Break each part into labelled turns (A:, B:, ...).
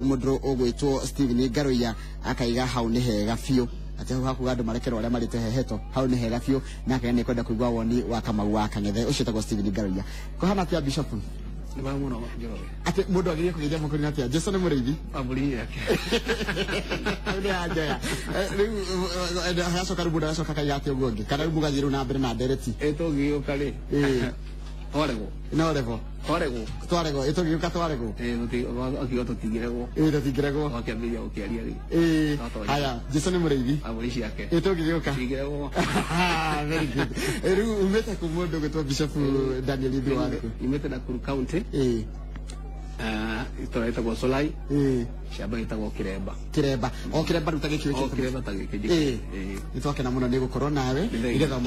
A: Mundu ugwitwo Steven Ngaruiya akaiga hau ni hega biũ, ati hau hakuga andu marekerwo aria marite heheto, hau ni hega biũ, na akaiga ni kwenda kuigua woni wa Kamau wa Kang'ethe ucio etagwo Steven Ngaruiya. Kuhana atia Bishop?
B: Nĩ wega mũno Njoroge.
A: Ati mundu agĩrĩire kũgeithia mũkũrinũ atia? Jesu nĩ mũrĩithi.
B: Mbũri yake.
A: Nĩ anjoya. Rĩu agacoka rĩu mũndũ agacoka akaiga atĩa ũguo ũngĩ, kana rĩu mũgathiĩ rĩu na mbere na ndereti?
B: Ĩ tũngĩgĩũka rĩ. Twaregwo.
A: No regwo.
B: Twaregwo.
A: Twaregwo, ĩ tũngĩgĩũka twaregwo.
B: Ĩ akiuga tũtingĩregwo.
A: Ĩ tũtingĩregwo.
B: Twakĩambĩrĩria gũkĩaria rĩu.
A: Ĩ haya, Jesu nĩ mũrĩithi.
B: Mbũri ciake.
A: Ĩ tũngĩgĩũka.
B: Tũtingĩregwo.
A: Very good. Rĩu umĩte kũ mũndũ ũgwĩtwo Bishop Daniel Ithuĩ wa kũ?
B: Nyumĩte Nakuru County.
A: Ĩ.
B: Itũra rĩtagwo Solai.
A: Ĩ.
B: Ciamba gĩtagwo Kiremba.
A: Kiremba. O Kiremba rĩu ta gĩkĩ
B: O Kiremba ta gĩkĩ.
A: Ĩ. Nĩ twakena mũno nĩ gũkorwo nawe nĩgetha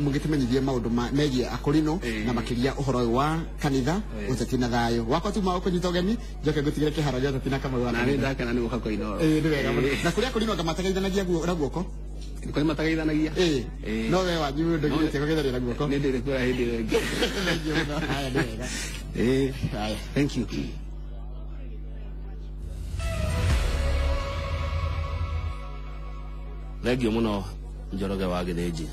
A: mũgĩtũmenyithie maũndũ megiĩ akũrinũ na makĩria ũhoro ũyũ wa kanitha, ũteti na thayũ. Wakwa tu ma gũkũnyita ũgeni, njoke ngũtigĩre kĩharo gĩa ũteti na Kamau wa
B: Na nĩ ndakena nĩ gũka kwa Inooro.
A: Ĩ nĩ wega mũno. Na kũrĩa akũrinũ anga matageithanagia na guoko?
B: Kũrĩ matageithanagia.
A: Ĩ. No we wanyu ndũgirĩtie kũgeithania na guoko.
B: Nĩ ndĩrĩ kwĩra hĩndĩ ĩyo ĩngĩ.
A: Thengiũ mũno. Haya, nĩ wega.
B: Ĩ.
A: Haya.
B: Thank you.
C: Thengio muno Njoroge wa Githinji.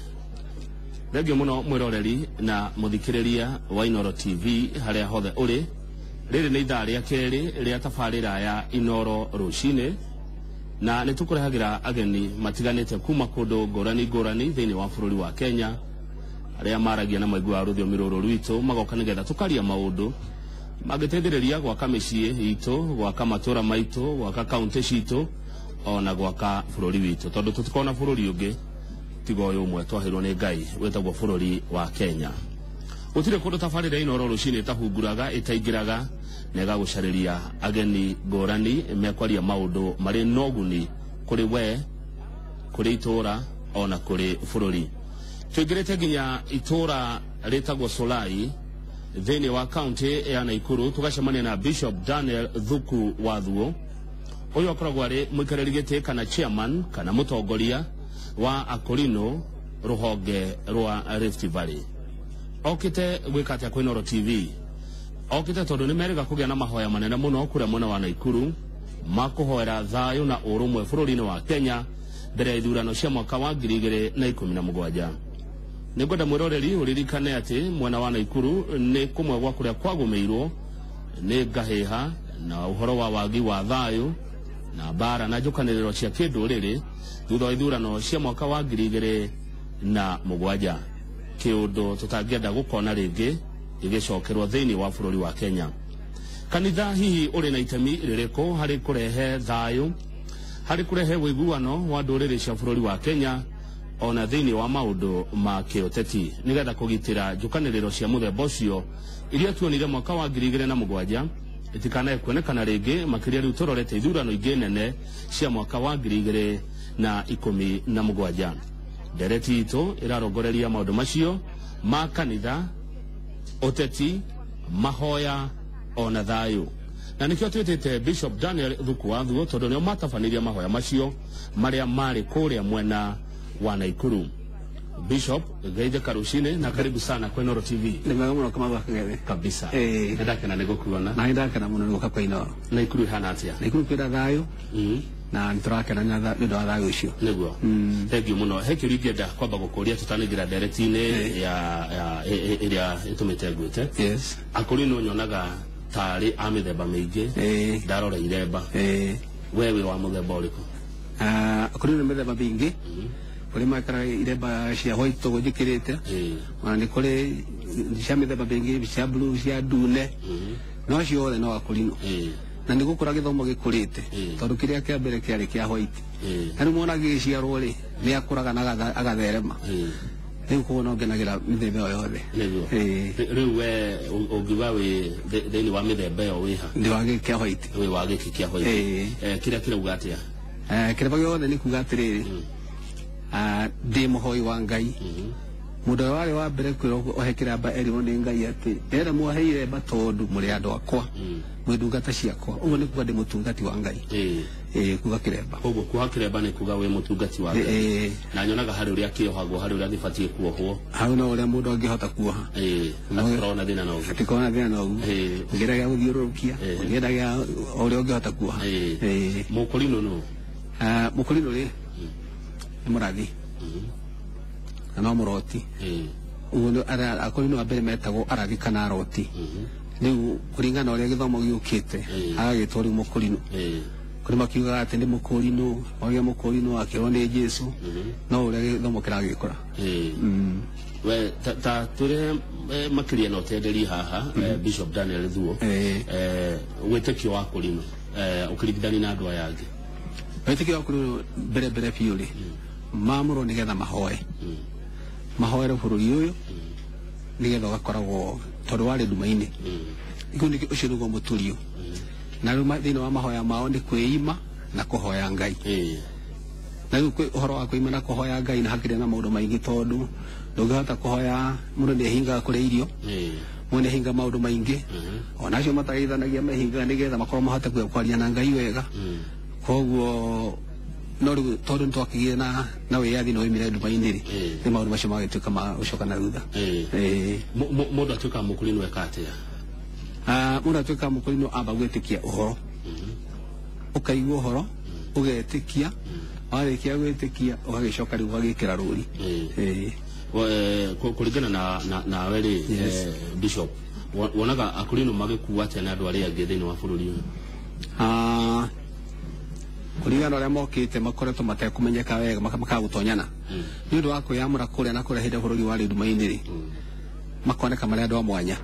C: Thengio muno mwiroreri na muthikiriria wa Inooro TV haria hothe uri. Riri ni ithaa ria keri ria tabarira ya Inooro rucini, na ni tukurehagira ageni matiganite kuma kundu ngurani ngurani thiini wa bururi wa Kenya, aria maragia na maiguaga rũthiomi rũrũ rwitũ, magoka nigetha tukaria maũndũ mangĩteithĩrĩria gwaka mĩciĩ itũ, gwaka matũra maitũ, gwaka kaunti citũ, ona gwaka bũrũri witũ, tondũ tũtikona bũrũri ũngĩ tiga ũyũ ũmwe twaheirwo nĩ Ngai wĩtagwo bũrũri wa Kenya. Gũtirĩ kũndũ tabarĩra Inooro rũcinĩ ĩtahunguraga, ĩtaingĩraga na ĩgagũcarĩria ageni ngũrani mekwaria maũndũ marĩ na ũguni kũrĩ we, kũrĩ itũra, ona kũrĩ bũrũri. Tũingĩrĩte nginya itũra rĩtagwo Solai thĩinĩ wa kaunti ya Nakuru, tũgacemania na Bishop Daniel Thuku wa Thuo. Ũyũ akoragwo arĩ mũikarĩri gĩtĩ kana chairman kana mũtongoria wa Akorino rũhonge rwa Rift Valley. Okĩte gwĩka atĩa kwĩ Inooro TV? Okĩte tondũ nĩ merĩga kũgĩa na mahoya manene mũno kũrĩa mwena wa Nakuru ma kũhoera thayũ na ũrũmwe bũrũri-inĩ wa Kenya mbere ya ithurano cia mwaka wa 2017. Nĩngwenda mwĩroreri ũririkane atĩ mwena wa Nakuru nĩ kũmwe gwa kũrĩa kwagũmĩirwo nĩ ngahĩha na ũhoro wa wagi wa thayũ na mbara na njũkanĩrĩro cia kĩndũrĩrĩ thutha wa ithurano cia mwaka wa 2007, kĩũndũ tũtangĩenda gũkona rĩngĩ gĩgĩcokerwo thĩinĩ wa bũrũri wa Kenya. Kanitha hihi ũrĩ na itemi rĩrĩkũ harĩ kũrehe thayũ, harĩ kũrehe ũiguano wa ndũrĩrĩ cia bũrũri wa Kenya ona thĩinĩ wa maũndũ ma kĩũteti, nĩgetha kũgitĩra njũkanĩrĩro cia mũthemba ũcio iria tuonire mwaka wa 2007 itikanae kuonekana rĩngĩ, makĩria rĩu tũrorete ithurano ingĩ nene cia mwaka wa 2017. Ndereti itũ ĩrarongoreria maũndũ macio ma kanitha, ũteti, mahoya ona thayũ. Na nĩkĩo twĩtĩte Bishop Daniel Thuku wa Thuo tondũ nĩo matabanirie mahoya macio marĩa marĩ kũrĩa mwena wa Nakuru. Bishop, geithĩka rũcinĩ na karibu sana kwa Inooro TV.
B: Nĩ wega mũno Kamau wa Kang'ethe.
C: Kabisa.
B: Ĩ.
C: Nĩ ndakena nĩ gũkuona.
B: Na nĩ ndakena mũno nĩ gũka kwa Inooro.
C: Nakuru ĩhana atĩa?
B: Nakuru kwĩna thayũ. Na nĩ tũrakena nĩ ũndũ wa thayũ ũcio.
C: Nĩguo. Thank you mũno. He kĩũria ingĩenda kwamba gũkũria tũtanaingĩra ndereti-inĩ ya ĩrĩa ĩtũmĩte ngwĩte.
B: Yes.
C: Akũrinũ nyonaga tarĩ a mĩthemba mĩingĩ. Ndarora iremba. We wĩ wa mũthemba ũrĩkũ?
B: Akũrinũ nĩ mĩthemba mĩingĩ. Kũrĩ maikaraga iremba cia white ũguo njĩkĩrĩte. Ona nĩ kũrĩ cia mĩthemba mĩingĩ, cia blue, cia ndune. No ciothe no akũrinũ. Na nĩ gũkũra gĩthomo gĩkũrĩte, tondũ kĩrĩa kĩa mbere kĩarĩ kĩa white. Na rĩu mwana agĩciarwo rĩ, nĩ akũraga na agatherema. Rĩu koguo no ngenagĩra mĩthemba ĩyo yothe.
C: Nĩguo. Rĩu we ũngiuga wĩ thĩinĩ wa mĩthemba ĩyo wĩ ha?
B: Ndĩ wa gĩkĩ kĩa white.
C: Wĩ wa gĩkĩ kĩa white. Kĩrĩa kĩrauga atĩa?
B: Kĩrĩa gĩothe nĩ kuga atĩrĩrĩ, ndĩ mũhoi wa Ngai. Mundu warĩ wa mbere kwĩrwo ohe kĩremba erirwo nĩ Ngai atĩ ndĩrenda muohe iremba tondũ mũrĩ andũ akwa, mwĩ ndungata ciakwa. Ũguo nĩ kuga ndĩ mũtungati wa Ngai. Kuga kĩremba.
C: Koguo kuoha kĩremba nĩ kuga wĩ mũtungati wa Ngai. Na nyonaga harĩ ũrĩa kĩohagwo, harĩ ũrĩa gĩbatiĩ kuohwo.
B: Hau no ũrĩa mũndũ angĩhota kuoha.
C: Hatikoragwo na thĩna na ũguo.
B: Hatikoragwo na thĩna na ũguo. Ũngĩenda gĩa gũthiũrũrũkia, ũngĩenda gĩa ũrĩa ũngĩhota kuoha.
C: Mũkũrinũ nũ?
B: Mũkũrinũ rĩ, nĩ mũrathi. Na no mũroti. Ũguo akũrinũ a mbere metagwo arathi kana aroti. Rĩu kũringana na ũrĩa gĩthomo gĩũkĩte, agagĩtwo rĩu mũkũrinũ. Kũrĩ makiugaga atĩ nĩ mũkũrinũ, wagĩa mũkũrinũ akĩrwo nĩ Jesũ, no ũrĩa gĩthomo kĩragĩkũra.
C: We ta twĩre makĩria na ũtenderie haha, Bishop Daniel Thuo, wĩtĩkio wa kũrinũ ũkĩringithania na andũ aya angĩ.
B: Wĩtĩkio wa kũrinũ mbere mbere biũ rĩ, maamũrwo nĩgetha mahoe. Mahoere bũrũri ũyũ nĩgetha ũgakoragwo tondũ warĩ nduma-inĩ. Ũcio nĩguo mũtũrio. Na rĩu thĩinĩ wa mahoya mao nĩ kwĩima na kũhoya Ngai. Na rĩu ũhoro wa kwĩima na kũhoya Ngai nĩ hakĩrĩ na maũndũ maingĩ tondũ ndũngĩhota kũhoya, mũndũ nĩ ehingaga kũrĩa irio, mũndũ nĩ ehinga maũndũ maingĩ, ona acio matageithanagia mehingaga nĩgetha makorwo mahote kwaria na Ngai wega. Koguo no rĩu tondũ nĩ twakĩgĩire na wĩyathi na waumire nduma-inĩ rĩ, nĩ maũndũ macio magĩtuĩka ma gũcoka na thutha.
C: Mũndũ atuĩkaga mũkũrinũ eka atĩa?
B: Mũndũ atuĩkaga mũkũrinũ amba gwĩtĩkia ũhoro. Ũkaigua ũhoro, ũgetĩkia, warĩkia gwĩtĩkia ũgagĩcoka rĩu ũgagĩkĩra rũri.
C: Kũringana nawe rĩ, Bishop, wonaga akũrinũ magĩkua atĩa na andũ arĩa angĩ thĩinĩ wa bũrũri ũyũ?
B: Kũringana na ũrĩa mokĩte makoretwo matekũmenyeka wega, makaga gũtonyana. Nĩ ũndũ wa kwĩyamũra kũrĩa na kũrĩa hĩndĩ bũrũri warĩ nduma-inĩ rĩ, makoneka marĩ andũ a mwanya.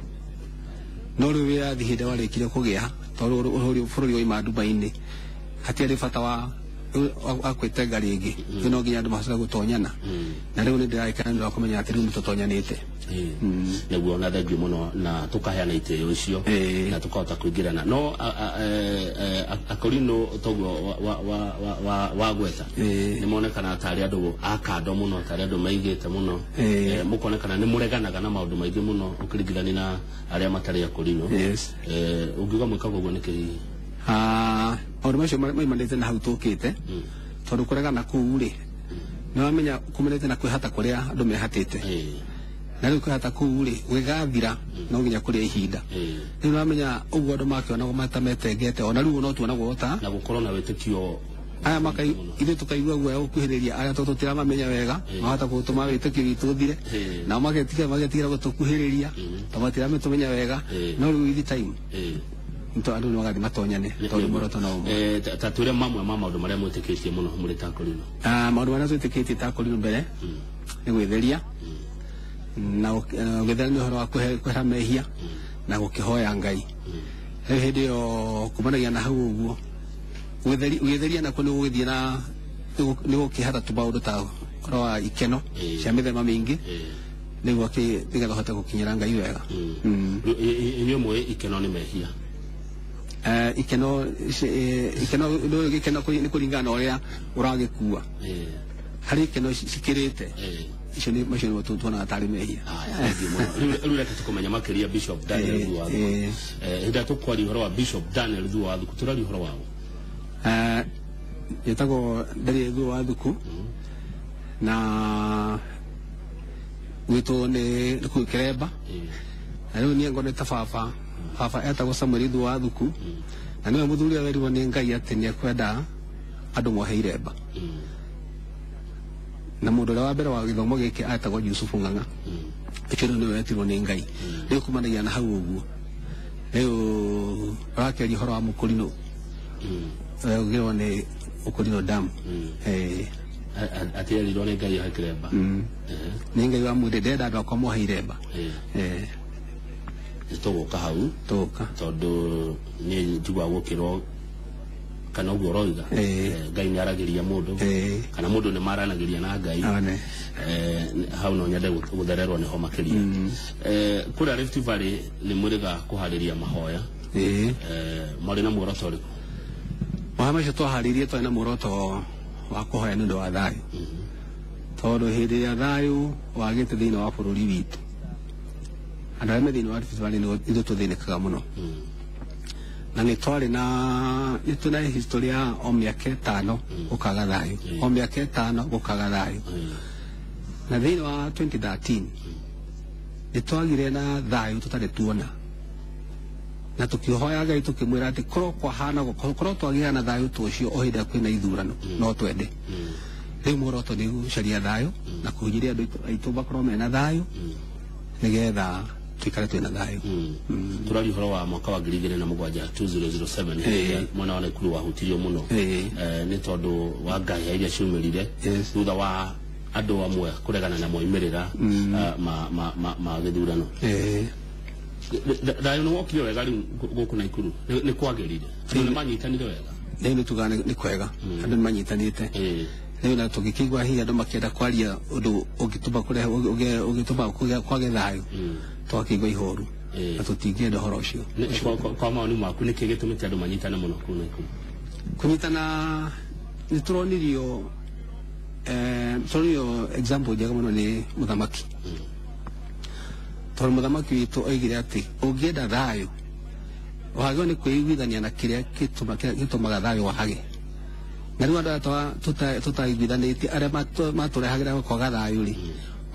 B: No rĩu wĩyathi hĩndĩ warĩkire kũgĩa, tondũ bũrũri wauma nduma-inĩ, hatiarĩ bata wa kwĩtenga rĩngĩ. Rĩu no nginya andũ mahote gũtonyana. Na rĩu nĩ ndĩragĩkena nĩ ũndũ wa kũmenya atĩ rĩu nĩ tũtonyanĩte.
C: Nĩguo, na thengiũ mũno na tũkaheana itĩo icio na tũkahota kũingĩrana. No akũrinũ toguo wagweta nĩ monekanaga tarĩ andũ a kando mũno, tarĩ andũ maigĩte mũno, mũkonekana nĩ mũreganaga na maũndũ maingĩ mũno ũkĩringithania na arĩa matarĩ akũrinũ. Ũngiuga mwĩkaga ũguo nĩkĩ hihi?
B: Maũndũ macio maimanĩte na hau tũkĩte, tondũ kũregana kũu rĩ, nĩ wamenya kumanĩte na kwĩhata kũrĩa andũ mehatĩte. Na rĩu kwĩhata kũu rĩ, gwĩgathira no nginya kũrĩa ihinda. Rĩu nĩ wamenya ũguo andũ makĩonagwo matametengete, ona rĩu no tuonagwo ta
C: na gũkorwo na wĩtĩkio
B: aya ithuĩ tũkaigua guoya gũkuhĩrĩria arĩa tondũ tũtiramamenya wega, mahota gũtũma wĩtĩkio witũ ũthire, nao magetigĩra gũtũkuhĩrĩria tondũ matiramĩtũmenya wega. No rĩu with time andũ nĩ magathiĩ matonyane tondũ muoroto no ũmwe.
C: Ta twĩre mamwe ma maũndũ marĩa mwĩtĩkĩtie mũno mũrĩ ta akũrinũ.
B: Maũndũ marĩa twĩtĩkĩtie ta akũrinũ mbere nĩ gwĩtheria, na gwĩtheria nĩ ũhoro wa kwehera mehia na gũkĩhoya Ngai. Rĩu hĩndĩ ĩyo kumanagia na hau ũguo gwĩtheria nakuo nĩ gũgĩthiĩ na nĩ gũkĩhata tũmaũndũ ta ũhoro wa ikeno cia mĩthemba mĩingĩ nĩguo nĩgetha ũhote gũkinyĩra Ngai wega.
C: Inyuĩ mũĩ ikeno nĩ mehia?
B: Ikeno gĩkeno nĩ kũringana na ũrĩa ũragĩkua. Harĩ ikeno cikĩrĩte, icio nĩ macio nĩmo tuonaga tarĩ mehia.
C: Rĩu reke tũkũmenya makĩria Bishop Daniel Thuo wa Thuku. Hĩndĩ ĩrĩa tũkwaria ũhoro wa Bishop Daniel Thuo wa Thuku, tũraria ũhoro waũ?
B: Njĩtagwo Daniel Thuo wa Thuku, na gwitũ nĩ kũu Kĩremba. Na rĩu niĩ ngonete baba, baba etagwo Samuel Thuo wa Thuku, na nĩwe mũthuri ũrĩa werirwo nĩ Ngai atĩ nĩ ekwenda andũ mohe iremba. Na mũndũ ũrĩa wa mbere wa gĩthomo gĩkĩ etagwo Yusufu Ng'ang'a, ũcio rĩu nĩwe wetirwo nĩ Ngai. Rĩu kumanagia na hau ũguo, rĩu ũrakĩaria ũhoro wa mũkũrinũ, ũgĩrwo nĩ ũkũrinũ damu.
C: Atĩ erirwo nĩ Ngai ohe kĩremba.
B: Nĩ Ngai wamwĩrire ndĩrenda andũ akwa mohe iremba.
C: Tũgũka hau
B: tũgũka
C: tondũ niĩ njiguaga gũkĩrwo kana ũguo ũroiga Ngai nĩ aragĩria mũndũ kana mũndũ nĩ maranagĩria na Ngai. Hau no nyende gũthererwo nĩho makĩria. Kũrĩa Rift Valley nĩ mwĩrĩga kũharĩria mahoya, marĩ na muoroto ũrĩkũ?
B: Mahoya macio twaharĩirie twarĩ na muoroto wa kũhoya nĩ ũndũ wa thayũ. Tondũ hĩndĩ ĩrĩa thayũ wagĩte thĩinĩ wa bũrũri witũ, andũ arĩa me thĩinĩ wa Rift Valley ithuĩ tũthĩnĩkaga mũno. Na nĩ twarĩ na nĩ twĩna history ya o mĩaka 5 gũkaga thayũ, o mĩaka 5 gũkaga thayũ. Na thĩinĩ wa 2013 nĩ twagire na thayũ tũtarĩ tuona, na tũkĩhoya Ngai tũkĩmwĩra atĩ korwo kwahana korwo twagĩa na thayũ ta ũcio o hĩndĩ ĩrĩa kwĩna ithurano no twende. Rĩu muoroto nĩ gũcaria thayũ na kũhunjĩria andũ aitũ makorwo mena thayũ nĩgetha tuikare twĩna thayũ.
C: Tũraria ũhoro wa mwaka wa 2007 2007 mwena wa Nakuru wahutirio mũno nĩ tondũ wa ngahĩha iria ciumĩrire thutha wa andũ amwe kũregana na moimĩrĩra ma gĩthurano. Thayũ nĩ wokire wega rĩu gũkũ Nakuru, nĩ kwagĩrire, andũ nĩ manyitanire wega.
B: Rĩu nĩ tugaga nĩ kwega, andũ nĩ manyitanĩte. Rĩu na tũngĩkĩigua hihi andũ makĩenda kwaria ũndũ ũngĩtũma kũrehe ũngĩtũma kwage thayũ, twakĩigua ihoru na tũtingĩenda ũhoro ũcio.
C: Kwa maoni maku nĩkĩ gĩtũmĩte andũ manyitane mũno kũu Nakuru?
B: Kũnyitana nĩ tũronirio example njega mũno nĩ mũthamaki. Tondũ mũthamaki witũ oigire atĩ ũngĩenda thayũ wagĩrĩirwo nĩ kwĩiguithania na kĩrĩa gĩtũmaga thayũ wage. Na rĩu andũ aya tũtaiguithanĩtie arĩa matũrehagĩra kwaga thayũ rĩ,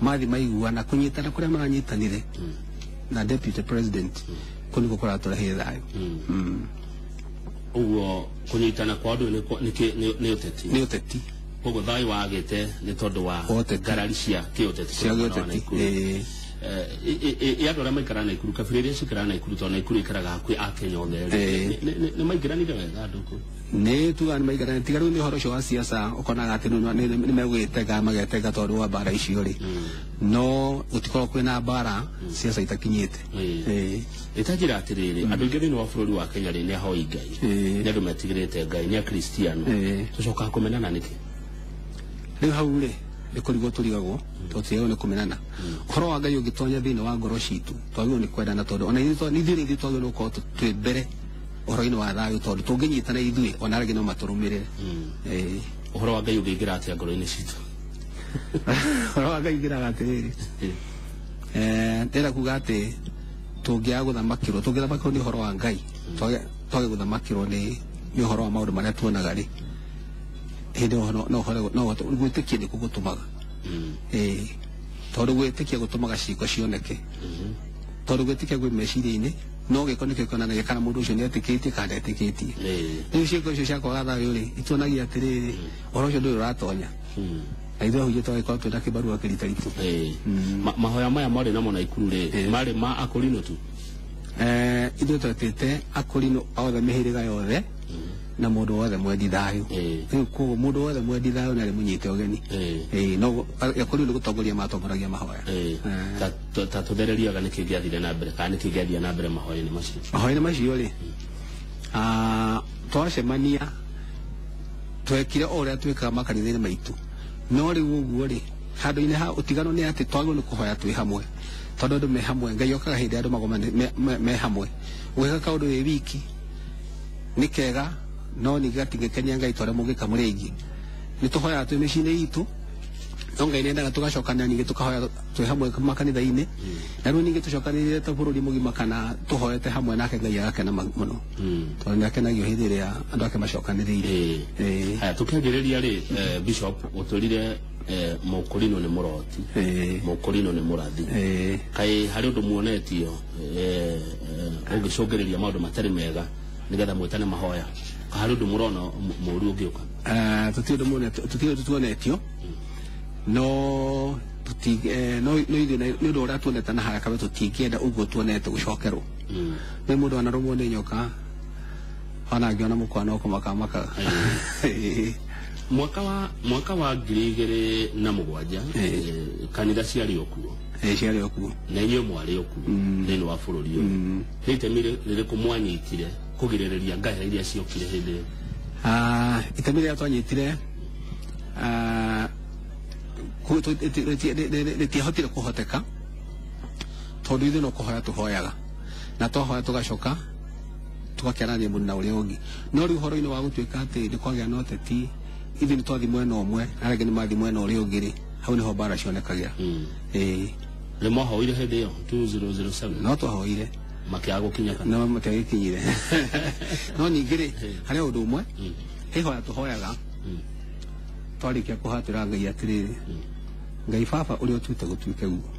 B: mathi maiguana kũnyitana kũrĩa maranyitanire na deputy president kũu nĩkuo kũratũrehe thayũ.
C: Ũguo kũnyitana kwa andũ nĩ ũteti.
B: Nĩ ũteti.
C: Koguo thayũ wagĩte nĩ tondũ wa ngarari cia kĩũteti.
B: Cia kĩũteti.
C: Andũ arĩa maikaraga Nakuru, kabira iria cikaraga Nakuru, tondũ Nakuru ikaraga hakuhĩ a Kenya othe, nĩ maingĩranire wega andũ kũu?
B: Nĩ tugaga nĩ maingĩranire, tiga rĩu nĩ ũhoro ũcio wa siasa ũkonaga atĩ nĩ megwĩtenga magetenga tondũ wa mbara icio rĩ, no gũtikoragwo kwĩna mbara siasa itakinyĩte.
C: Ĩtanjĩra atĩrĩrĩ, andũ aingĩ thĩinĩ wa bũrũri wa Kenya rĩ nĩ ahoi Ngai, nĩ andũ metigĩrĩte Ngai, nĩ akristiano, tũcokaga kũmenana nĩkĩ?
B: Rĩu hau rĩ nĩ kũrigwo tũrigagwo, tondũ tũtiragwo nĩ kũmenana. Ũhoro wa Ngai ũngĩtonya thĩinĩ wa ngoro citũ, twagĩrĩirwo nĩ kwendana, tondũ ona ithuĩ nĩ ithuĩ twagĩrĩirwo nĩ gũkorwo twĩ mbere ũhoro-inĩ wa thayũ, tondũ tũngĩnyitana ithuĩ ona arĩa angĩ no matũrũmĩrĩre.
C: Ũhoro wa Ngai ũngĩingĩra atĩa ngoro-inĩ citũ?
B: Ũhoro wa Ngai ũingĩraga atĩrĩrĩ, ndĩrenda kuga atĩ tũngĩaga gũthamakĩrwo, tũngĩthamakĩrwo nĩ ũhoro wa Ngai, twage gũthamakĩrwo nĩ ũhoro wa maũndũ marĩa tuonaga rĩ, hĩndĩ ĩyo no ũhote gwĩtĩkia nĩkuo gũtũmaga. Tondũ gwĩtĩkia gũtũmaga ciĩko cioneke, tondũ gwĩtĩkia gwĩ meciria-inĩ, no gĩko nĩkĩo kĩonanagia kana mũndũ ũcio nĩetĩkĩtie kana ndetĩkĩtie. Rĩu ciĩko icio cia kwaga thayũ rĩ, ituonagia atĩrĩrĩ, ũhoro ũcio ndũrĩ ũratonya. Na ithuĩ ahunjia twagĩkorwo twĩna kĩbarũa kĩritaritũ.
C: Mahoya maya mwarĩ namo Nakuru rĩ, marĩ ma akũrinũ tu?
B: Ithuĩ twetĩte akũrinũ othe mĩhĩrĩga yothe na mũndũ wothe mwendi thayũ. Rĩu koguo mũndũ wothe mwendi thayũ nĩ arĩ mũnyite ũgeni. No akũrinũ nĩ gũtongoria matongoragia mahoya.
C: Ta tũthereriaga nĩkĩ gĩathire na mbere kana nĩkĩ gĩathiĩ na mbere mahoya-inĩ macio?
B: Mahoya-inĩ macio rĩ, twacemania twekire o ũrĩa twĩkaga makanitha-inĩ maitũ, no rĩu ũguo rĩ, handũ-inĩ ha ũtiganu nĩ atĩ twagĩrĩirwo nĩ kũhoya twĩ hamwe, tondũ andũ me hamwe, Ngai okaga hĩndĩ andũ magomane me hamwe. Ũgĩka kaũndũ wĩ wiki nĩ kega, no ningĩ gatingĩkenia Ngai ta ũrĩa mũngĩka mũrĩ aingĩ. Nĩ tũhoyaga twĩ mĩciĩ-inĩ itũ, no Ngai nĩendaga tũgacokanĩra ningĩ tũkahoya twĩ hamwe makanitha-inĩ, na rĩu ningĩ tũcokanĩrĩre ta bũrũri mũgima kana tũhoete hamwe nake Ngai agakena mũno, tondũ nĩakenagio hĩndĩ ĩrĩa andũ ake macokanĩrĩire.
C: Haya, tũkĩanjĩrĩria rĩ, Bishop, ũtwĩrire mũkũrinũ nĩ mũroti, mũkũrinũ nĩ mũrathi. Kaĩ harĩ ũndũ muonetio ũngĩcũngĩrĩria maũndũ matarĩ mega nĩgetha mwĩtane mahoya? Harĩ ũndũ mũrona mũũru ũngĩũka?
B: Tũtirĩ ũndũ tuonetio, no ithuĩ nĩ ũndũ ũrĩa tuonete na harĩa kabere tũtingĩenda ũguo tuonete gũcokerwo. Nĩ mũndũ anarũmwo nĩ nyoka ona angĩona mũkwa no kũmakamakaga.
C: Mwaka wa 2007 kanitha ciarĩ o kuo.
B: Ciarĩ o kuo.
C: Na inyuĩ mwarĩ o kuo thĩinĩ wa bũrũri ũyũ. Nĩ itemi rĩrĩkũ mwanyitire kũgirĩrĩria ngahĩha iria ciokire hĩndĩ ĩyo?
B: Itemi rĩrĩa twanyitire rĩtiahotire kũhoteka, tondũ ithuĩ no kũhoya tũhoyaga, na twahoya tũgacoka tũgakĩaranĩria mũndũ na ũrĩa ũngĩ. No rĩu ũhoro-inĩ wa gũtuĩka atĩ nĩ kwagĩa na ũteti, ithuĩ nĩ twathi mwena ũmwe na arĩa angĩ nĩ mathi mwena ũrĩa ũngĩ rĩ, Hau niho mbara cionekagira.
C: Nĩ mwahoire hĩndĩ ĩyo 2007?
B: No twahoire
C: makiaga gũkinya kana
B: no matiagĩkinyire. No ningĩ rĩ, harĩ ũndũ ũmwe ihoya tũhoyaga twarĩkia kũhatĩra Ngai atĩrĩrĩ, Ngai baba ũrĩa ũtuĩte gũtuĩke guo.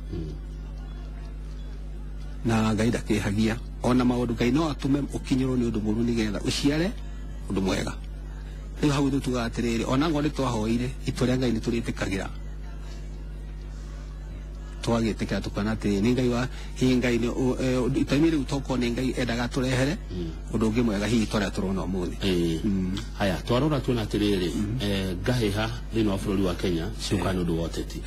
B: Na Ngai ndakĩhagia ona maũndũ. Ngai no atũme ũkinyĩrwo nĩ ũndũ mũũru nĩgetha ũciare ũndũ mwega. Rĩu hau tũtugaga atĩrĩrĩ, ona ngorwo nĩ twahoire itua rĩa Ngai nĩ tũrĩtĩkagĩra, twagĩtĩkĩra tũkona atĩ nĩ Ngai wa hihi Ngai nĩ itemi rĩu tokorwo nĩ Ngai endaga tũrehere ũndũ ũngĩ mwega hihi twarĩa tũrona ũmũthĩ.
C: Haya, twarora tuona atĩrĩrĩ, ngahĩha thĩinĩ wa bũrũri wa Kenya ciũkaga nĩ ũndũ wa ũteti,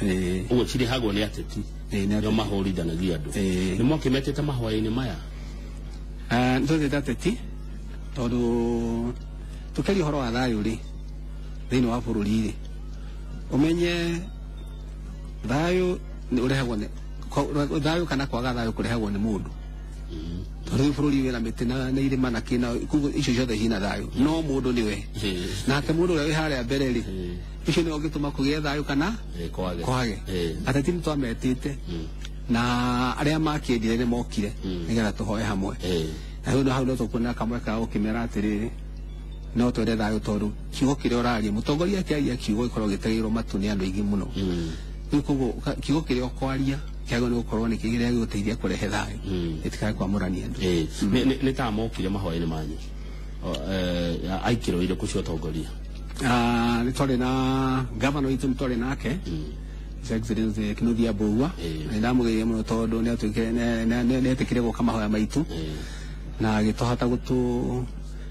C: ũguo cirĩhagwo nĩ ateti nĩo mahũrithanagia andũ. Nĩ mwakĩmetĩte mahoya-inĩ maya?
B: Nĩ twetete ateti tondũ tũkĩaria ũhoro wa thayũ rĩ thĩinĩ wa bũrũri rĩ, ũmenye thayũ nĩ ũrehagwo nĩ thayũ kana kwaga thayũ kũrehagwo nĩ mũndũ. Tondũ bũrũri wĩna mĩtĩ na irĩma na kĩna, koguo icio ciothe cina thayũ, no mũndũ nĩwe. Nake mũndũ ũrĩa wĩ harĩa mbere rĩ, ũcio nĩwe ũngĩtũma kũgĩe thayũ kana kwage. Ateti nĩ twametĩte na arĩa makĩendire nĩ mokire nĩgetha tũhoe hamwe. Na rĩu hau no tũkuona kamwe ka gũkĩmera atĩrĩrĩ, no twende thayũ tondũ kiugo kĩrĩa ũraria, mũtongoria akĩaria kiugo gĩkoragwo gĩtegeirwo matũ nĩ andũ aingĩ mũno. Rĩu koguo kiugo kĩrĩa ũkwaria kĩagĩrĩirwo nĩ gũkorwo nĩ kĩrĩa gĩgũteithia kũrehe thayũ, gĩtikae kwamũrania andũ.
C: Nĩ ta mokire mahoya-inĩ manyu aikĩro irĩkũ cia ũtongoria?
B: Nĩ twarĩ na gavana witũ, nĩ twarĩ nake His Excellency Kinuthia Mbugua. Nĩ ndamũgeithia mũno tondũ nĩ etĩkire gũka mahoya maitũ na agĩtũhota gũtũ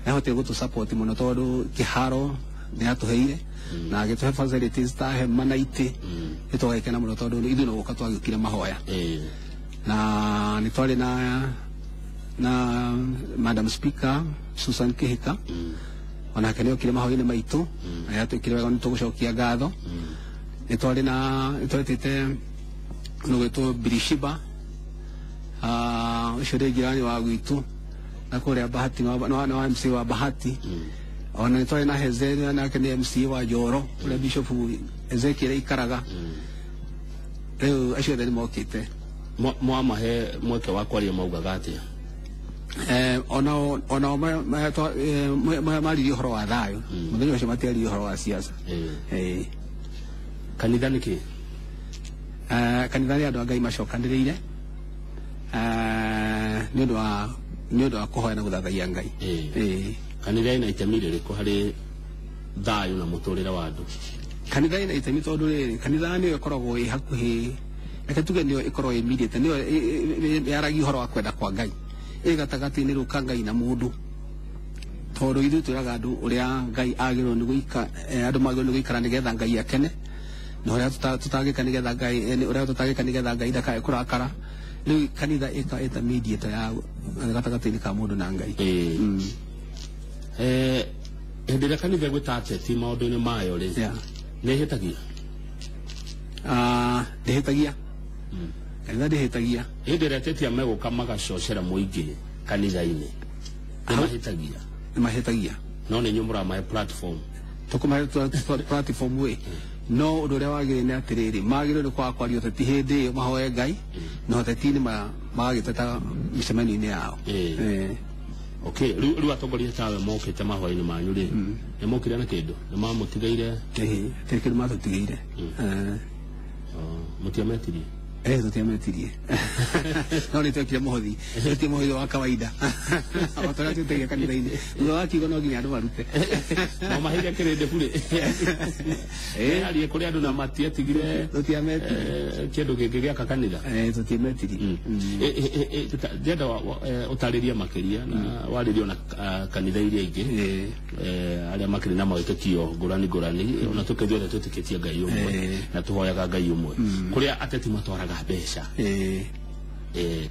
B: nĩahotire gũtũ support mũno tondũ kĩharo nĩ atũheire na agĩtũhe facilities ta hema na itĩ. Nĩ twagĩkena mũno tondũ ithuĩ no gũka twagĩũkire mahoya. Na nĩ twarĩ na Madam Speaker Susan Kihika, onake nĩ okire mahoya-inĩ maitũ na nĩ atwĩkire wega, nĩ tũgũcokia ngatho. Nĩ twarĩ na nĩ twetĩte nũgwĩtwo Birishiba, ũcio nĩ jirani wa gwitũ na kũrĩa Bahati, nĩ wa MC wa Bahati. Ona nĩ twarĩ na Hezeri, nake nĩ MC wa Njoro ũrĩa Bishop Ezekiel aikaraga. Rĩu acio othe nĩ mokĩte.
C: Mwamahe mweke wa kwaria maugaga atĩa?
B: Onao maririe ũhoro wa thayũ mũthenya ũcio, matiaririe ũhoro wa siasa.
C: Kanitha nĩ kĩ?
B: Kanitha nĩ andũ a Ngai macokanĩrĩire nĩ ũndũ wa kũhoya na gũthathaiya Ngai.
C: Kanitha ĩna itemi rĩrĩkũ harĩ thayũ na mũtũrĩre wa andũ?
B: Kanitha ĩna itemi tondũ rĩrĩ, kanitha nĩyo ĩkoragwo ĩ hakuhĩ, reke tuge nĩyo ĩkoragwo ĩ mediator, nĩyo yaragia ũhoro wa kwenda kwa Ngai, ĩ gatagatĩ-inĩ rĩu ka Ngai na mũndũ, tondũ ithuĩ twĩraga andũ ũrĩa Ngai agĩrĩirwo nĩ gũika, andũ magĩrĩirwo nĩ gũikara nĩgetha Ngai akene, na ũrĩa tũtangĩka nĩgetha Ngai, ũrĩa tũtangĩka nĩgetha Ngai ndakae kũrakara. Rĩu kanitha ĩka ĩta mediator ya gatagatĩ-inĩ ka mũndũ na Ngai.
C: Hĩndĩ ĩrĩa kanitha ĩgwĩta ateti maũndũ-inĩ mayo rĩ, nĩ ĩhĩtagia?
B: Ndĩhĩtagia, kanitha ndĩhĩtagia.
C: Hĩndĩ ĩrĩa ateti megũka magacocera mũingĩ kanitha-inĩ, nĩ mahĩtagia?
B: Nĩ mahĩtagia.
C: No nĩ inyuĩ mũramahe platform.
B: Tũkũmahe platform ĩ, no ũndũ ũrĩa wagĩrĩire nĩ atĩrĩrĩ, magĩrĩirwo nĩ kwaga kwaria ũteti hĩndĩ ĩyo, mahoe Ngai na ũteti-inĩ magagĩteta mĩcemanio-inĩ yao.
C: Okay, rĩu atongoria tawe mokĩte mahoya-inĩ manyu rĩ, nĩ mokire na kĩndũ? Nĩ mamũtigaire?
B: Ĩĩ, hatirĩ kĩndũ matũtigĩire.
C: Mũtiametirie?
B: Tũtiametirie, no nĩ twekire mũhothi, twetie mũhothi wa kawaida o ta ũrĩa twĩtagia kanitha-inĩ. Thutha wa kiugo no nginya andũ marute.
C: No maheire kĩrĩndĩ burĩ arie kũrĩ andũ na matiatigire
B: Tũtiametirie.
C: Kĩndũ kĩngĩ gĩaka kanitha?
B: Tũtiametirie.
C: Ndĩrenda ũtarĩrie makĩria na warĩrie ona kanitha iria ingĩ, arĩa makĩrĩ na mawĩtĩkio ngũrani ngũrani, ona tũke ithuothe twĩtĩkĩtie Ngai ũmwe na tũhoyaga Ngai ũmwe, kũrĩa ateti matwaraga mbeca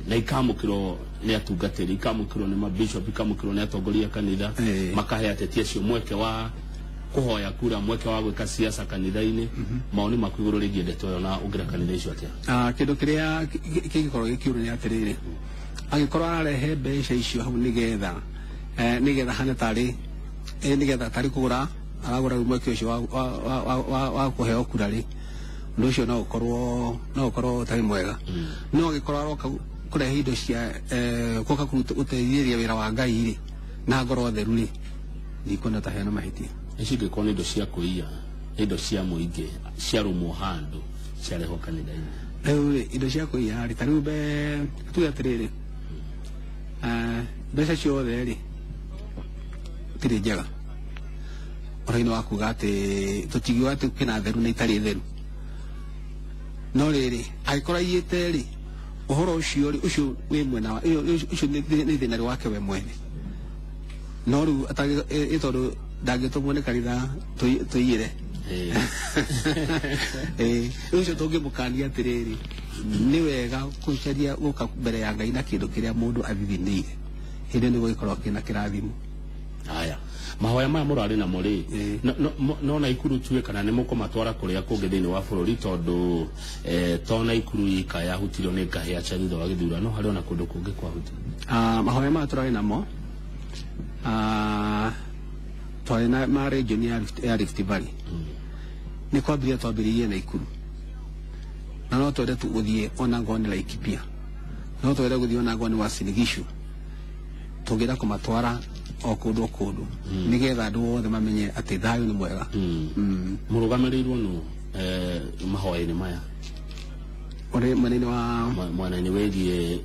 C: na ikamũkĩrwo nĩ atungatĩri, ikamũkĩrwo nĩ mabishop, ikamũkĩrwo nĩ atongoria a kanitha, makahe ateti acio mweke wa kũhoya kura, mweke wa gwĩka siasa kanitha-inĩ. Maoni maku igũrũ rĩgiĩ ndeto ĩyo na ũngĩra kanitha icio atĩa?
B: Kĩndũ kĩrĩa kĩngĩkorwo gĩkiũrũ nĩ atĩrĩrĩ, angĩkorwo ararehe mbeca icio hau nĩgetha nĩgetha hane tarĩ nĩgetha tarĩ kũgũra aragũra rĩu mweke ũcio wa kũheo kura rĩ, Ũndũ ũcio no ũkorwo ũtarĩ mwega. No angĩkorwo aroka kũrehe indo cia gũka gũteithĩrĩria wĩra wa Ngai rĩ na ngoro theru rĩ, ndikuona ta hena mahĩtia.
C: Ici ingĩkorwo nĩ indo cia kũiya, indo cia mũingĩ ciarũmwo handũ ciarehwo kanitha-inĩ.
B: Rĩu rĩ, indo cia kũiya rĩ, ta rĩu tuge atĩrĩrĩ, mbeca ciothe rĩ itirĩ njega. Ũhoro-inĩ wa kuga atĩ tũtingiuga atĩ kwĩna theru na itarĩ theru. No rĩrĩ, angĩkorwo aiyĩte rĩ, ũhoro ũcio rĩ, ũcio wĩ mwena ũcio nĩ thĩna wake we mwene. No rĩu tondũ ndangĩtũmwo nĩ kanitha tũiyĩre. Ũcio tũngĩmũkania atĩrĩrĩ, nĩ wega gũcaria gũka mbere ya Ngai na kĩndũ kĩrĩa mũndũ athithinĩire. Hĩndĩ ĩyo nĩguo gĩkoragwo kĩna kĩrathimo.
C: Aya, mahoya maya mũrarĩ namo rĩ, no Naikuru tuwe kana nĩ mũkũmatwara kũrĩa kũngĩ thĩinĩ wa bũrũri, tondũ to Naikuru ika yahutirio nĩ ngahĩa cia thutha wa gĩthurano, harĩ ona kũndũ kũngĩ kwahutirio.
B: Mahoya maya tũrarĩ namo twarĩ na ma region ya Rift Valley. Nĩ kwambĩrĩria twambĩrĩirie Naikuru, na no twende gũthiĩ ona ngorwo nĩ Laikipia, no twende gũthiĩ ona ngorwo nĩ Uasin Gishu. Tũngĩenda kũmatwara o kũndũ o kũndũ nĩgetha andũ othe mamenye atĩ thayũ nĩ mwega.
C: Mũrũgamĩrĩirwo nũ mahoya-inĩ maya?
B: Ũrĩ mwena-inĩ wa
C: mwena-inĩ wĩgiĩ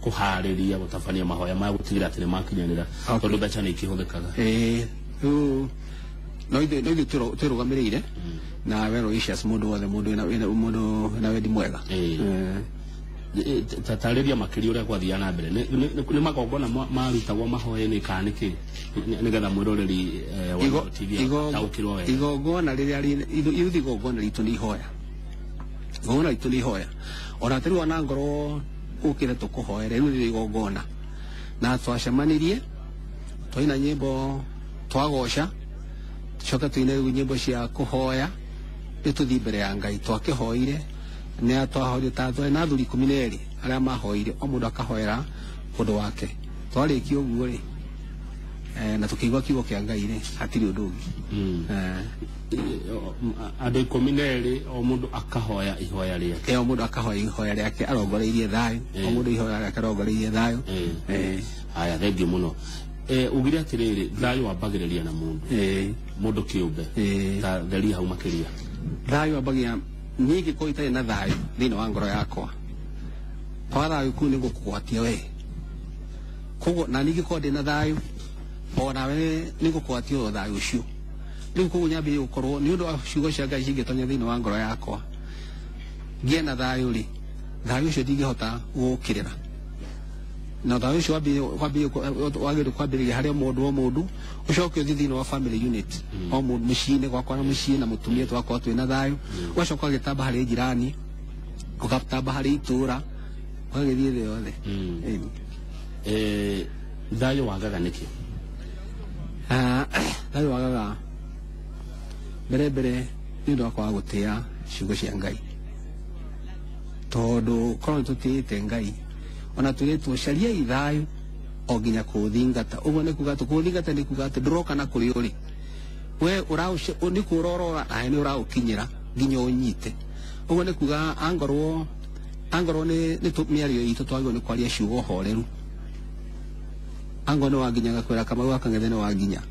C: kũharĩria gũtabania mahoya maya gũtigĩrĩra atĩ nĩmakinyanĩra, tondũ mbeca nĩ ikĩhũthĩkaga.
B: Rĩu no ithuĩ twĩrũgamĩrĩire na well wishes mũndũ wothe, mũndũ wĩna wendi mwega.
C: Tarĩria makĩria ũrĩa gwathiaga na mbere. Nĩ magongona marutagwo mahoya-inĩ kana nĩkĩ, nĩgetha mwĩroreri wa TV ataũkĩrwo wega.
B: Igongona rĩrĩa ithuĩ igongona ritũ nĩ ihoya. Igongona ritũ nĩ ihoya. Ona tarĩu ona ngorwo ũkĩre tũkũhoere, rĩu nĩ igongona. Na twacemanirie, twaina nyĩmbo twagoca, tũcoke tũine rĩu nyĩmbo cia kũhoya, rĩu tũthiĩ mbere ya Ngai. Twakĩhoire, nĩ twahoire ta twarĩ na athuri 12 arĩa mahoire, o mũndũ akahoera ũndũ wake. Twarĩkia ũguo rĩ, na tũkĩigua kiugo kĩa Ngai rĩ, hatirĩ ũndũ ũngĩ.
C: Andũ 12 o mũndũ akahoya ihoya rĩake.
B: O mũndũ akahoya ihoya rĩake arongoreirie thayũ, o mũndũ ihoya rĩake arongoreirie thayũ.
C: Haya, thengiũ mũno. Ugire atĩrĩrĩ, thayũ wambagĩrĩria na mũndũ. Mũndũ kĩũmbe. Ta theria hau makĩria.
B: Thayũ wambagia niĩ ingĩkorwo itarĩ na thayũ thĩinĩ wa ngoro yakwa, kwaga thayũ kũu nĩ gũkũgwatia we. Koguo na niĩ ingĩkorwo ndĩ na thayũ, o nawe nĩ ngũkũgwatia o thayũ ũcio. Rĩu koguo nyambĩrĩrie gũkorwo nĩ ũndũ wa ciugo cia Ngai cingĩtonya thĩinĩ wa ngoro yakwa, ngĩe na thayũ rĩ, thayũ ũcio ndingĩhota gũũkĩrĩra. Na thayũ ũcio wagĩrĩirwo kwambĩrĩria harĩ o mũndũ o mũndũ, ũcoke ũthiĩ thĩinĩ wa family unit, o mũndũ mũciĩ-inĩ gwakwa na mũciĩ na mũtumia twakorwo twĩna thayũ, ũgacoka ũgagĩtamba harĩ jirani, ũgatamba harĩ itũũra, ũgagĩthiĩ thĩ yothe.
C: Thayũ wagaga nĩkĩ?
B: Thayũ wagaga mbere mbere nĩ ũndũ wa kwaga gũtĩĩa ciugo cia Ngai. Tondũ korwo nĩ tũtĩĩte Ngai, ona twĩrĩtwo cariai thayũ o nginya kũũthingata. Ũguo nĩ kuga atĩ kũũthingata nĩ kuga atĩ ndũroka na kũrĩ ũrĩ, we nĩ kũũrorora nawe nĩ ũraũkinyĩra nginya ũnyite. Ũguo nĩ kuga angorwo nĩ mĩario itũ twagĩrĩirwo nĩ kwaria ciugo horeru. Angorwo nĩ wanginyaga kwĩra Kamau akang'ethe nĩ wanginya,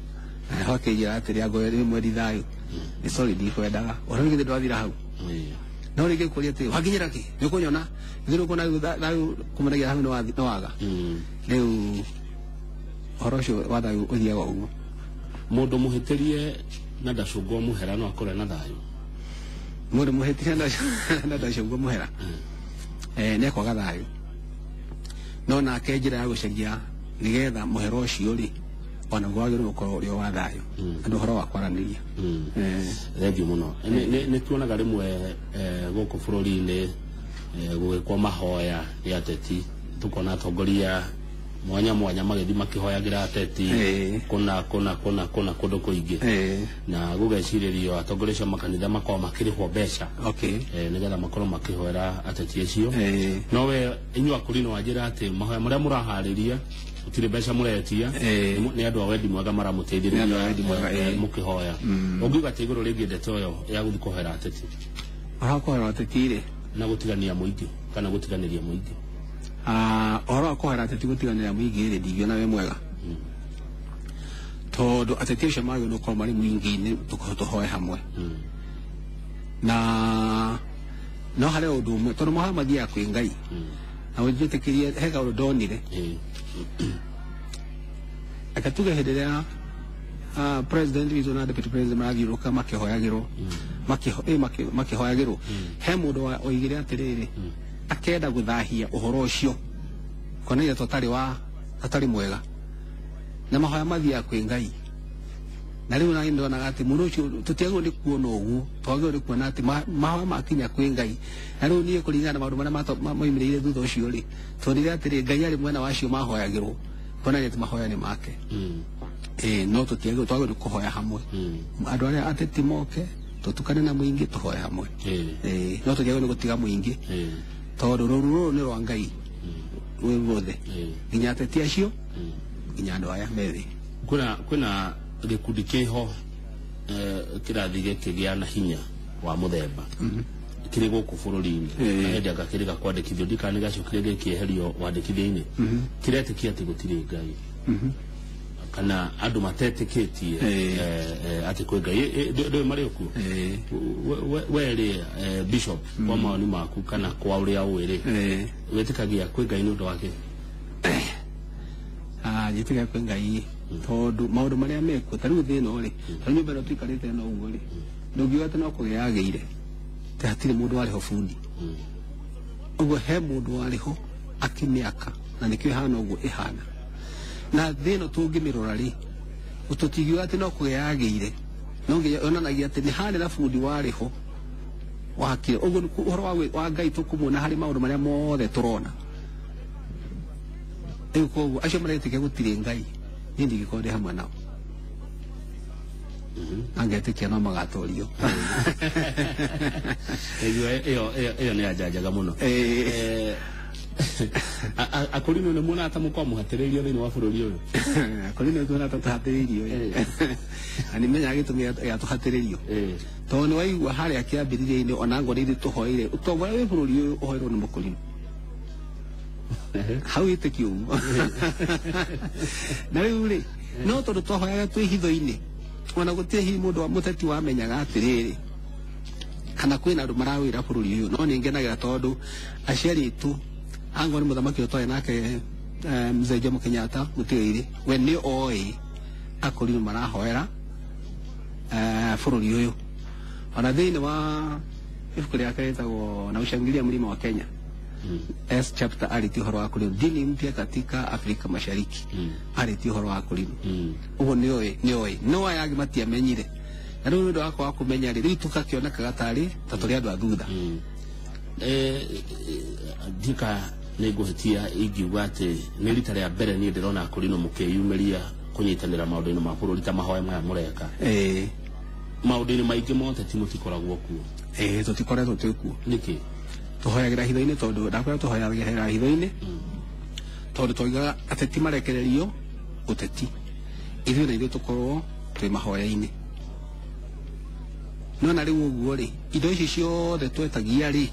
B: na akĩnjĩra atĩrĩ angorwo nĩ mwendi thayũ, nĩ sorry ndikwendaga. Ona githĩ ndwathira hau. No rĩngĩ kũria atĩ wanginyĩra kĩ, nĩ ũkũnyona, githĩ ndũkuona rĩu thayũ kumanagia hau nĩ waga. Rĩu ũhoro ũcio wa thayũ ũthiaga ũguo.
C: Mũndũ mũhĩtĩrie na ndacungwo mũhera no akorwo na thayũ.
B: Mũndũ mũhĩtĩrie na ndacungwo mũhera nĩ ekwaga thayũ. No nake njĩra ya gũcaria nĩgetha mũhera ũcio rĩ, ona wagĩrĩirwo gũkorwo ũrĩ wa thayũ, andũ ũhoro wa kwaranĩria.
C: Thengiũ mũno. Nĩ tuonaga rĩmwe gũkũ bũrũri-inĩ gũgĩkwo mahoya nĩ ateti, tukona atongoria mwanya mwanya magĩthiĩ makĩhoyagĩra ateti kũna kũna kũna kũna kũndũ kũingĩ, na gũgecirĩrio atongoria acio a makanitha makorwo makĩrĩhwo mbeca nĩgetha makorwo makĩhoera ateti acio. No we inyuĩ akũrinũ wanjĩra atĩ mahoya marĩa mũraharĩria gũtirĩ mbeca mũretia, nĩ andũ a wendi mwega maramũteithĩrĩria mũkĩhoya. Ũngiuga atĩ igũrũ rĩgiĩ ndeto ĩyo ya gũthiĩ kũhoera ateti?
B: Ũhoro wa kũhoera ateti rĩ
C: na gũtigania mũingĩ kana gũtiganĩria mũingĩ?
B: Ũhoro wa kũhoera ateti gũtiganĩria mũingĩ rĩ, ndingĩona wĩ mwega, tondũ ateti acio magĩrĩirwo nĩ gũkorwo marĩ mũingĩ-inĩ tũhoe hamwe. Na no harĩ ũndũ ũmwe, tondũ mahoya mathiaga kwĩ Ngai, na ũnjĩtĩkĩrie he kaũndũ ndonire. Reke tuge hĩndĩ ĩrĩa president witũ na deputy president marathiũrũrũka makĩhoyagĩrwo, makĩhoyagĩrwo, he mũndũ oigire atĩrĩrĩ, akenda gũthahia ũhoro ũcio kuonania atarĩ mwega, na mahoya mathiaga kwĩ Ngai. Na rĩu nani ndonaga atĩ mũndũ ũcio tũtiagĩrĩirwo nĩ kuona ũguo, twagĩrĩirwo nĩ kuona atĩ mahoya makinya kwĩ Ngai. Na rĩu niĩ kũringana na maũndũ marĩa moimĩrĩire thutha ũcio rĩ, tuonire atĩrĩ, Ngai arĩ mwena wa acio mahoyagĩrwo, kuonania atĩ mahoya nĩ make. No tũtiagĩrĩirwo, twagĩrĩirwo nĩ kũhoya hamwe. Andũ arĩa ateti moke tũtukane na mũingĩ tũhoe hamwe. No tũtiagĩrĩirwo nĩ gũtiga mũingĩ, tondũ rũru rũrũ nĩ rwa Ngai rwĩ ruothe, nginya ateti acio, nginya andũ aya me thĩ.
C: Kwĩna gĩkundi kĩho kĩrathiĩ gĩkĩgĩa na hinya wa mũthemba kĩrĩ gũkũ bũrũri-inĩ, na hĩndĩ anga kĩrĩ gakwandĩkithio, ndikana nĩ gacokire gĩkĩeherio wandĩkithio-inĩ, kĩretĩkia atĩ gũtirĩ Ngai, kana andũ matetĩkĩtie atĩ kwĩ Ngai. Ndũĩ marĩ okuo? We rĩ, Bishop, kwa mawoni maku kana kwa ũrĩa ũĩ rĩ, wĩtĩkagia kwĩ Ngai nĩ ũndũ wake?
B: Njĩtĩkagia kwĩ Ngai tondũ maũndũ marĩa mekuo ta rĩu thĩ ĩno rĩ, ta rĩu nyũmba ĩno tũikarĩte ĩno ũguo rĩ, ndũngiuga atĩ no kũgĩa yagĩire, atĩ hatirĩ mũndũ warĩ ho bundi. Ũguo he mũndũ warĩ ho akĩmĩaka, na nĩkĩo ĩhana ũguo ĩhana. Na thĩ ĩno tũngĩmĩrora rĩ, tũtingiuga atĩ no kũgĩa yagĩire, no nginya yonanagia atĩ nĩ harĩ na bundi warĩ ho wakire. Ũguo ũhoro wa Ngai tũkũmuona harĩ maũndũ marĩa mothe tũrona. Rĩu koguo acio maretĩkia gũtirĩ Ngai, niĩ ndingĩkorwo ndĩ hamwe nao. Angetĩkia no magatorio.
C: Ĩyo nĩ anjanjaga mũno. Akũrinũ nĩ muona ta mũkwamũhatĩrĩirio thĩinĩ wa bũrũri ũyũ?
B: Akũrinũ tuona ta tũhatĩrĩirio, na nĩ menyaga gĩtũmi gĩa tũhatĩrĩrio, tondũ nĩ waigua harĩa kĩambĩrĩria-inĩ ona ngoro ithuĩ tũhoeire ũtongoria wĩ bũrũri ũyũ ũhoeirwo nĩ mũkũrinũ hau ĩtĩkio ũguo. Na rĩu rĩ, no tondũ twahoyaga twĩ hitho-inĩ, ona gũtirĩ hihi mũndũ wa mũteti wamenyaga atĩrĩrĩ kana kwĩna andũ marawĩra bũrũri ũyũ. No nĩ ngenagĩra tondũ aciari aitũ, angorwo nĩ mũthamaki ũyũ twarĩ nake, Mzee Jomo Kenyatta mũtigairĩ, we nĩ oĩ akũrinũ marahoera bũrũri ũyũ. Ona thĩinĩ wa ibuku rĩake rĩtagwo Na Ushangilia Mlima wa Kenya, S chapter, arĩtie ũhoro wa kũrinũ, dini mpya katika Afrika Mashariki, arĩtie ũhoro wa kũrinũ. Ũguo nĩ oĩ, no aya angĩ matiamenyire. Na rĩu nĩ ũndũ wakwa wa kũmenya rĩ, rĩu tũgakĩonekaga tarĩ ta tũrĩ andũ a thutha.
C: Ndika nĩ ngũhĩtia ingiuga atĩ nĩ rita rĩa mbere niĩ ndĩrona akũrinũ mũkĩyumĩria kũnyitanĩra maũndũ-inĩ ma bũrũri ta mahoya maya mũreka. Maũndũ-inĩ maingĩ ma ũteti mũtikoragwo kuo.
B: Tũtikoretwo twĩ kuo.
C: Nĩkĩ?
B: Tũhoyagĩra hitho-inĩ, tondũ ndakwĩra tũhoyagĩra hitho-inĩ tondũ twoigaga ateti marekererio ũteti, ithuĩ na ithuĩ tũkorwo twĩ mahoya-inĩ. No na rĩu ũguo rĩ, indo ici ciothe twetagia rĩ,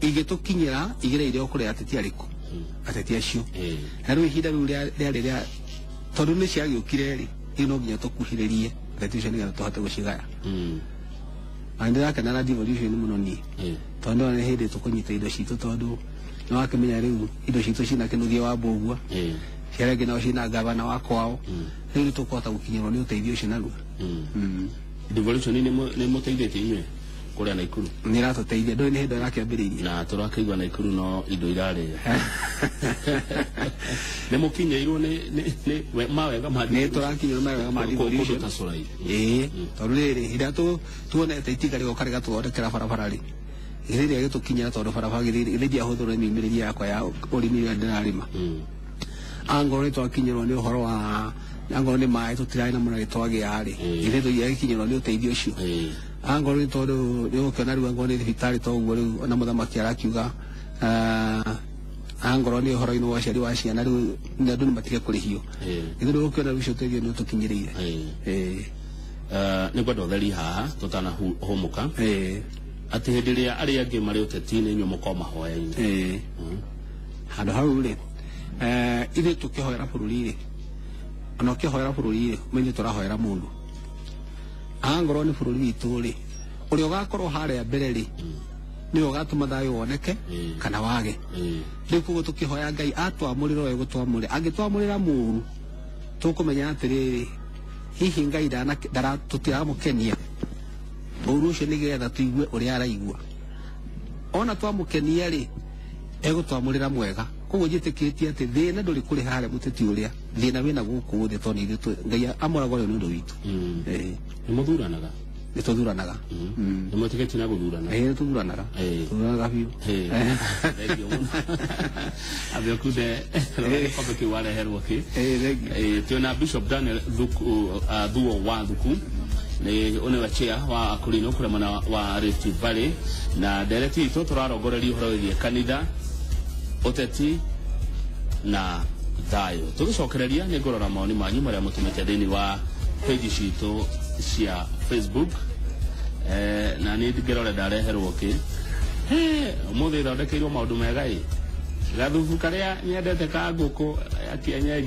B: igĩtũkinyĩra igereire o kũrĩa ateti arĩkũ, ateti acio. Na rĩu ihinda rĩu rĩarĩ rĩa tondũ nĩ ciagĩũkire rĩ, rĩu no nginya tũkuhĩrĩrie ateti acio nĩgetha tũhote gũcigaya. Na nĩndĩrakena na devolution mũno niĩ, tondũ nĩ hĩndĩ tũkũnyita indo citũ, tondũ nĩ wakĩmenya rĩu indo citũ cina Kĩnuthia wa Mbũgua, ciarĩa angĩ nao cina gavana wa kwao, rĩu nĩ tũkũhota gũkinyĩrwo nĩ ũteithio ũcio narua.
C: Devolution nĩ mũteithĩtie inyuĩ kũrĩa Naikuru?
B: Nĩ ĩratũteithia, ndũĩ nĩ hĩndĩ ĩrakĩambĩrĩirie.
C: Na tũrakĩigua Naikuru no indo irarĩa. Nĩ mũkinyĩirwo nĩ mawega ma
B: Nĩ tũrakinyĩrwo mawega ma devolution.
C: Kũndũ ta Cũrai.
B: Ĩĩ, tondũ rĩrĩ, hĩndĩ ĩrĩa tuonete itinga rĩgoka rĩgatũthondekera barabara rĩ, githĩ rĩagĩtũkinyĩra, tondũ barabara githĩ ndiahũthĩrwo nĩ mĩumĩrĩrie yakwa ya ũrĩmi ũrĩa ndĩrarĩma. Angorwo nĩ twakinyĩrwo nĩ ũhoro wa angorwo nĩ maĩ tũtirarĩ namo na gĩtwagĩa rĩ, githĩ tũtiagĩkinyĩrwo nĩ ũteithio ũcio. Angorwo nĩ tondũ nĩ ũgũkĩona rĩu angorwo nĩ thibitarĩ toguo rĩu ona mũthamaki arakiuga, angorwo nĩ ũhoro-inĩ wa ũciari wa ciana rĩu andũ nĩ matige kũrĩhio, githĩ ndũgũkĩona rĩu ũcio ũteithio nĩ ũtũkinyĩrĩire.
C: Nĩ ngwenda ũtheri haha tũtanahũmũka. Atĩ hĩndĩ ĩrĩa arĩa angĩ marĩ ũteti-inĩ inyuĩ mũkorwo mahoya-inĩ.
B: Ĩĩ. Handũ hau rĩ, ithuĩ tũkĩhoera bũrũri rĩ, ona ũkĩhoera bũrũri rĩ, ũmenye tũrahoera mũndũ. Angorwo nĩ bũrũri witũ rĩ, ũrĩa ũgakorwo harĩa mbere rĩ, nĩwe ũgatũma thayũ woneke kana wage. Rĩu koguo tũkĩhoya Ngai atwamũrĩre ũrĩa egũtwamũrĩra. Angĩtwamũrĩra mũũru, tũkũmenya atĩrĩrĩ, hihi Ngai tũtiramũkenia. Ũru ũcio nĩgetha tũigue ũrĩa araigua. Ona twamũkenia rĩ, egũtwamũrĩra mwega. Koguo njĩtĩkĩtie atĩ thĩna ndũrĩ kũrĩ harĩa mũteti ũrĩa, thĩna wĩna gũkũ thĩ tondũ nĩ ithuĩ Ngai amũraga ũrĩa nĩ ũndũ witũ.
C: Nĩ mũthuranaga?
B: Nĩ tũthuranaga.
C: Nĩ mwĩtĩkĩtie na gũthurana?
B: Ĩĩ, nĩ tũthuranaga. Tũthuranaga biũ.
C: Thengiũ mũno. Ambe ũkunde gĩkombe kĩu wareherwo kĩ.
B: Ĩĩ, thengiũ.
C: Twĩna Bishop Daniel Thuo wa Thuku, nĩ ũnĩwe chair wa Akorino kũrĩa mwena wa Rift Valley, na ndereti itũ tũrarongoreria ũhoro wĩgiĩ kanitha, ũteti na thayũ. Tũgĩcokereria nĩ ngũrora mawoni manyu marĩa mũtũmĩte thĩinĩ wa page citũ cia Facebook. Na niĩ ngĩrore ndareherwo kĩ. Ũmũthĩ thondekeirwo maũndũ mega ĩ. Gathubu karĩa nyendete ka ngũkũ ya kienyeji.